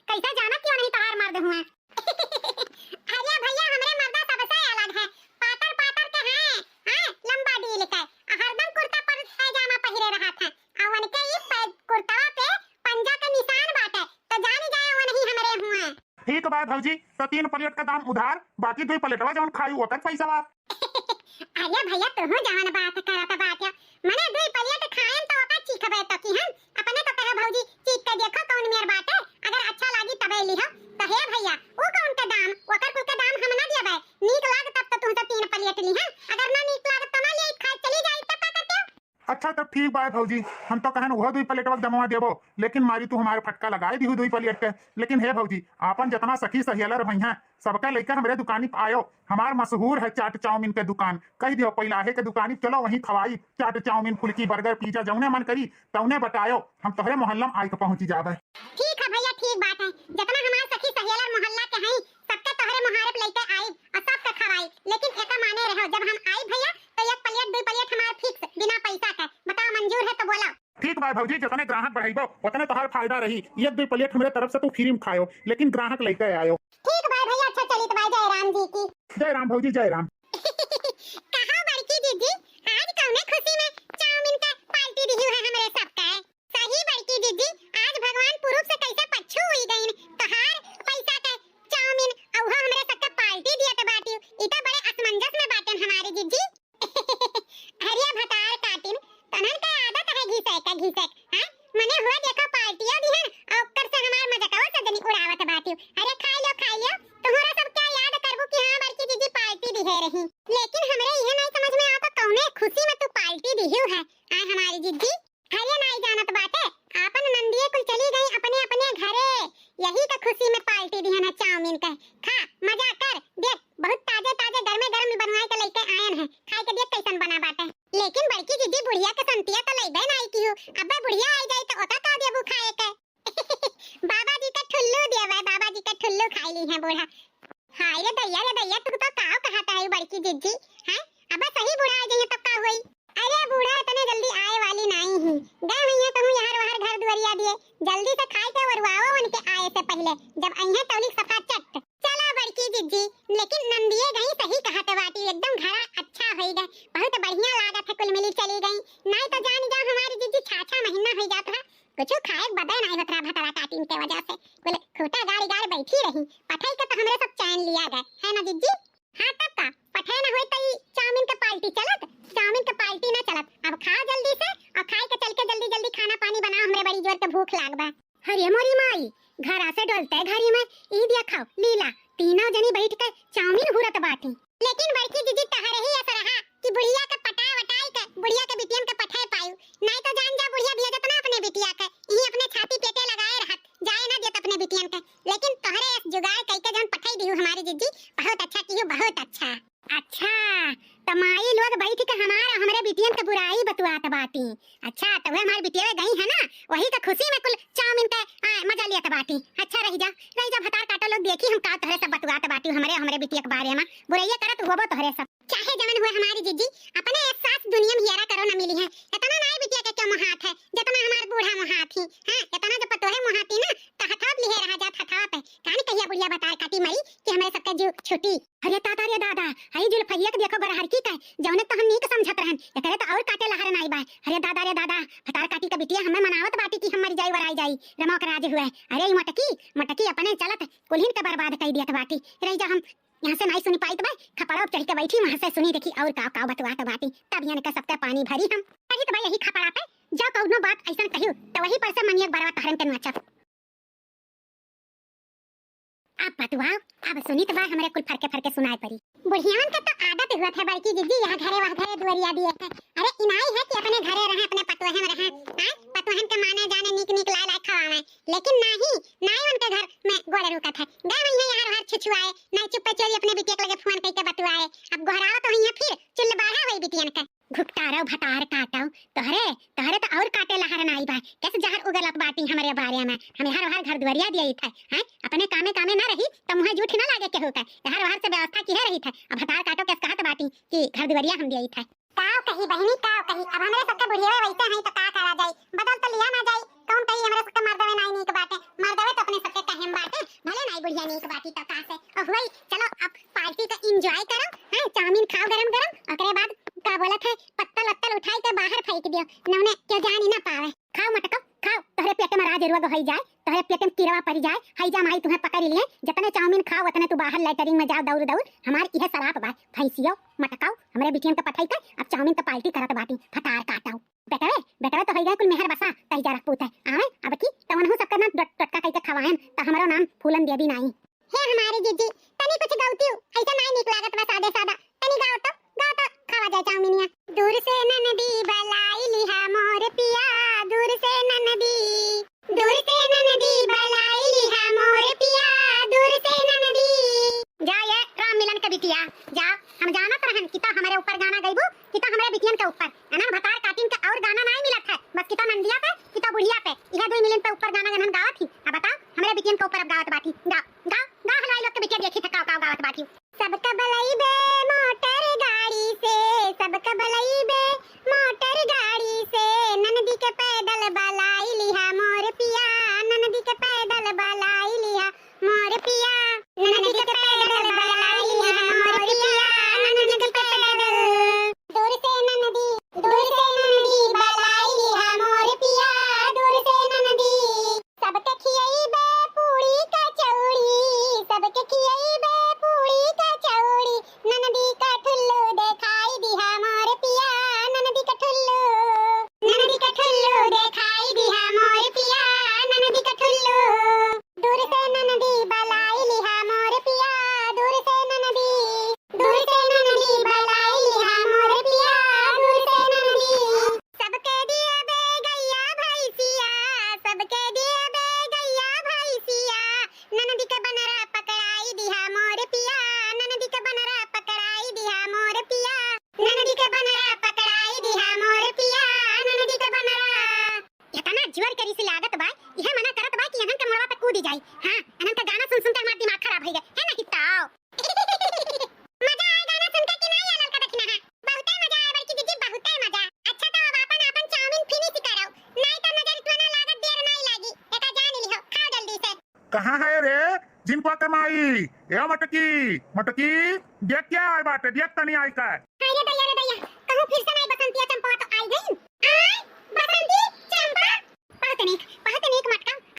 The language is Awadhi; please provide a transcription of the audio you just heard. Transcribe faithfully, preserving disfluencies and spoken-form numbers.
कैसे जानत कि ओनही तोहार मर्द हुए? अरे भैया, हमरे मर्दा सबसे अलग है, पातर पातर के हैं, हाँ, लंबा डील के, आ हरदम कुर्ता पर पैजामा पहिरे रहत है, आ उनके ई पै-, कुर्तवा पे पंजा के निशान बाटे, तो जानी जाए ओनही हमरे हुए। ठीक बा भौजी, तो तीन प्लेट का दाम उधार, बाकी दुई प्लेटवा जौन खाई ओकर पैसा बा। अरे भैया, तुहू जवन बात करत बाटे, मने दुई प्लेट खाएम तो ओका चीखबे तो कि हम अपने तो कहे भौजी चीख के देखो कौन मेर बाटे, अगर अच्छा लागी तबे लिहो। तो हे भैया, ऊ कौन के दाम, ओकर कुल के दाम हम ना देबे, नीक लाग तब तो तुहसे तीन प्लेट लिहे, अगर ना नीक लाग तो ना ले खाए चली जाई, तब का करते हो? अच्छा तब ठीक बा भौजी, हम तो कहन उहो दुई प्लेटवा के दमवा देबो, लेकिन मारी तू हमारे फटका लगाए दिहू दुई प्लेट के। लेकिन हे भौजी, आपन जितना सखी सहेलर भइया सबके लइके हमरे दुकानी पे आयो। हमार मशहूर है चाट चाउमीन के दुकान, कह दियो पहिलाहे के दुकानी पे चलो, वहीं खवाई चाट चाउमीन, फुल्की, बर्गर, पिज्जा, जौने मन करी तौने बतायो, हम तोहरे मोहल्ला में आइके पहुँची जाबे। ठीक है भैया, ठीक बात है, जितना हमार सखी सहेलर मोहल्ला के हई सबके तोहरे मोहारे पे लइके आइब और सबके खवाई, लेकिन एका माने रहो, जब हम आइब भैया तो एक प्लेट दुई प्लेट हमार फिक्स बिना पैसा के, बताओ मंजूर है तो बोला। ठीक बा भौजी, जितने ग्राहक बढ़ाइबो उतने तोहार फायदा रही, एक दुई प्लेट हमरे तरफ से तू फ्री में खायो, लेकिन ग्राहक लइके आयो। ठीक बा भैया, अच्छा चलित बा, जय राम जी की। जय राम भौजी, जय राम। कहा बड़की दीदी, आज कौने खुशी में चाउमीन का पार्टी दिहू है हमरे सबके? सही बड़की दीदी, आज भगवान पुरुब से कैसे पच्छू हुई गईन, तोहार पैसा के चाउमीन अउहा हमरे सबके पार्टी दियत बाटिउ, ई तो बड़े असमंजस में बाटेन हमारी जीजी। अरे भतार काटिन, तनन का आदत है घिसे के घिसे के, हाँ? मने हुआ देखो पार्टियो दिहन, और ओकर से हमार मजकवा से जनी उड़ावत बाटिउ। अरे खाई लो, खाई लो, तुम्हारा सब क्या याद करबू कि हाँ बड़की जीजी पार्टी दिहे रही, लेकिन हमरे इहे नहीं समझ में आवत कौने खुशी में तू पार्टी दिहू है, आय हमारी जीजी। अरे नाई जानत बाटे, आपन नंदिये कुल चली गई अपने अपने घरे, यही का खुशी में पार्टी दिहन है चाउमीन के। खा, मजा कर, देख बहुत ताजे ताजे गरमे गरम बनवाए के लइके आयन है, खाए के देख कैसन बना बाटे। लेकिन बड़की जीजी बुढ़िया के संतिया तो लइबे नाई किहू, अबे बुढ़िया आई जाई तो ओका का देबू खाए के? बाबा जी का ठुल्लू देवे, बाबा जी का ठुल्लू खाई ली है बूढ़ा। हाय रे दैया, रे दैया, तू तो काव कहत है बड़की जिज्जी, हैं? अबे सही बूढ़ा आ जाइए तब का होई? अरे बूढ़ा इतने जल्दी आए वाली नाई ही, गए हुई है कहूँ यहाँ वहाँ घर दुआरिया दिए, जल्दी से खाए के वरुआओ उनके आए से पहले, जब अइहे तौलिक सफा चट। चला बड़की जिज्जी, लेकिन नंदिये गई सही कहत बाटी, एकदम घरा अच्छा होई गए, बहुत बढ़िया लागत है, कुल मिली चली गई, नाई तो जान जा हमारी जिज्जी छा छा महीना होई जात है, कुछ खाए के बदे नाई होत रहा भतरा काटिन के वजह से। बोले, खूटा गाड़ी गाड़ बैठी रही, पठई के तो हमरे सब चैन लिया गए, है ना जिज्जी? हाँ तब का, पठई ना होई तो ई चाउमीन के पार्टी चलत, चाउमीन के पार्टी ना चलत। अब खाओ जल्दी से, और खाए के चल के जल्दी जल्दी खाना पानी बनाओ, हमरे बड़ी जोर के भूख लाग बा। अरे मोरी माई, घरा से डोलते घरी में ई देखो लीला, तीनों जनी बैठ के चाउमीन हुरत बाटी। लेकिन बड़की जिज्जी तहरे ही असर रहा कि बुढ़िया के पटा वटाई के बुढ़िया के बिटियन के पठे पायु, नहीं तो जान जा बुढ़िया दिया जतना अपने बिटिया के, यही अपने छाती पेटे लगाए रहत, जाए ना देत अपने बिटियन के। लेकिन तोहरे अस जुगाड़ कई के जौन पठाई दिहु हमारी जिज्जी, बहुत अच्छा किहु, बहुत अच्छा। अच्छा, त माई लोग बैठ के हमार हमरे बिटियन के बुराई बतुआत बाटी। अच्छा, त वह हमार बिटिया गई है ना, वही के खुशी में कुल चाउमीन के, आ, मजा लेत बाटी। अच्छा, रही जा, रही जा, भतार काटो लोग, देखी हम का तोहरे सब बतुआत बाटी हमरे, हमरे बिटिया के बारे में। बुराइये करत होबो तोहरे सब। चाहे जवन हुए हमारी जिज्जी, अपने एक सास दुनिया में हियरा करो न मिली है। इतना नाई बिटिया के क्यों मोहात है, जितना हमार बूढ़ा मोहात ही। हाँ, इतना जो पतोहे मोहाती ना, तो हथाप लिहे रहा जात हथाप है। कान कहिया बुढ़िया भतार काटी मरी कि हमरे सबके जीव छुटी। अरे दादा रे दादा, हई जुल्फैया के देखो गोरहरकी का, जौने तो हम नीक समझत रहन, एकरे तो और काटे लहर नाई बा। अरे दादा रे दादा, भतार काटी का बिटिया हमें मनावत बाटी कि हम मरी जाई वराई जाई, रमौक राज हुए। अरे ई मोटकी, मोटकी अपने चलत कुल्हिन के बर्बाद कई दियत बाटी। रही जा हम यहाँ से नाई सुनी पाइत बा, खपड़ा पे चढ़ के बैठी, वहाँ से सुनी देखी और का का बतुआत बाटी। तब यहाँ के सबके पानी भरी हम। चढ़ी तो बा यही खपड़ा पे, जो कौनो बात ऐसन कहियो, तो वही पर से मनिया बरवा तहरन के नोचब। अब बतुआओ, अब सुनी तो बा हमरे कुल फरके फरके सुनाए पड़ी। बुढ़ियावन के तो आदत हुआ था बड़की जिज्जी, यहाँ घरे वह घरे दुआरिया दिए है। अरे इनाई है कि अपने घरे रहे, अपने पतोहे में रहे, आय? पतोहन के माने जाने नीक नीक लाए लाए खवावे, लेकिन नाही, नाही उनके घर में गोड़ रुकत है। गए वही है यहाँ हर छुछुआए, नाही चुप्पे चोरी अपने बिटिया के लगे फोन करके बतुआए। अब गोहरावत वही है फिर, चुल्ल बाढ़ा वही बिटियन के। घुपटारो भतार काटो, तोहरे, तोहरे तो और काटे लहर नाई बा। कैसे जहर उगलत बाटी हमरे बारे में, हम हर हर घर दुआरिया दिए थे, हैं? अपने कामे कामे ना रही तो मुँह जूठ ना लागे केहू के। हर हर से व्यवस्था किहे रही थे, अब भतार काटो कैसे कहत बाटी कि घर दुआरिया हम दिए थे। काव कही बहिनी, काव कही, अब हमरे सबके बुढ़िया वैसे हैं तो का करा जाई, बदल तो लिया ना जाई। कौन कही हमरे सबके मर्दवे नाई नीक बाटे, मर्दवे तो अपने सबके कहे में बाटे। तनिक बाटी तो का से। ओ हुई, चलो अब पार्टी का एंजॉय करो। हाँ, चाउमीन खाओ गरम गरम, ओकरे बाद का बोलत है, पत्तल वत्तल उठाई के बाहर फेंक दियो, नौने क्यों जानी ना पावे। खाओ मटको, खाओ, तोहरे पेटे में राज रुआ होई जाए, तोहरे पेटे में कीड़वा पड़ी जाए, हैजा माई तुम्हें पकड़ लिए। जितने चाउमीन खाओ उतने तू बाहर लेटरिन में जाओ दौड़ दौड़। हमार इहे सराप बा, भैंसियो मटकाओ, हमरे बिटियन के पठाई के अब चाउमीन के पार्टी करत बाटी, फटार काटाओ। बेटवे, बेटवे तो होई गए कुल मेहर बसा, तही जा रखपूत है। आवे, अब की, तवनहु सबके नाम टोट-, टोटका कइके खवाएन, त हमरो नाम फूलन देवी नाई। हे हमारी जीजी, तनी कुछ गौतियो, ऐसा नाई नीक लागत बा सादे सादा। तनी गाओ तो, गाओ तो, खावा जाए चाउमीनिया। दूर से ननदी बलाई लिहा मोर पिया, दूर से ननदी, दूर से ननदी बलाई लिहा मोर पिया, दूर से ननदी। जा ये राम मिलन के बिटिया, जा, हम जानत रहन कि तो हमरे ऊपर गाना गइबू, कि तो हमरे बिटियन के ऊपर। अनन भतार काटिन के और गाना नाई मिलत है, बस कि तो नंदिया पे, कि तो बुढ़िया पे, इहे दुई मिलिन पे ऊपर गाना गनन गावत ही। अब बताओ, हमरे बिटियन के ऊपर अब गावत बाटी। गाओ, गाओ, गाओ, हलवाई लोग के बिटिया देखी थे काव काव गावत बाटी। सबका बलई बे मोटर गाड़ी से, सबका बलई बे मोटर गाड़ी से, ननदी के पैदल बलाई लिहा मोर पिया, ननदी के पैदल बलाई लिहा मोर पिया, ननदी के पैदल बलाई लिहा मोर पिया, ननदी के पैदल। दूर से ननदी, दूर से ननदी बलाई लिहा मोर पिया, दूर से ननदी। सबके खियइबे पूड़ी कचौड़ी, सबके खियइबे पूड़ी कचौड़ी, ननदी का ठुल्लू देखाई दिहा मोर पिया, ननदी का ठुल्लू, ननदी का ठुल्लू देखाई दिहा मोर पिया, ननदी का ठुल्लू। दूर से ननदी बलाई लिहा मोर पिया, दूर से ननदी, दूर से ननदी बलाई लिहा मोर पिया, दूर से ननदी। सबके दिए बे गैया भैंसिया, सबके दिए बे गैया भैंसिया, ननदी के बनरा पकड़ाई दिहा मोर पिया, ननदी के बनरा पकड़ाई दिहा मोर पिया, ननदी के बनरा पकड़ाई दिहा मोर पिया, ननदी के बनरा। इतना जोर के रिस लागत बा, इहे मना करत बा कि इहन के मुड़वा पे कूदी जाई। हाँ, इहन के गाना सुन सुन के हमार दिमाग खराब होई गए, है ना हिताओ? मजा आए गाना सुन के कि नहीं आए ललका दखिनहा? बहुते मजा आए बड़की जीजी, बहुते मजा। अच्छा तो अब आपन आपन चाउमीन finish करो, नहीं तो नजर इतना लागत देर नहीं लागी। एका जान लिहो, खाओ जल्दी से। कहाँ है रे जिनको कमाई? ए मटकी, मटकी, देख क्या आए बाटे, देख तनी आई का।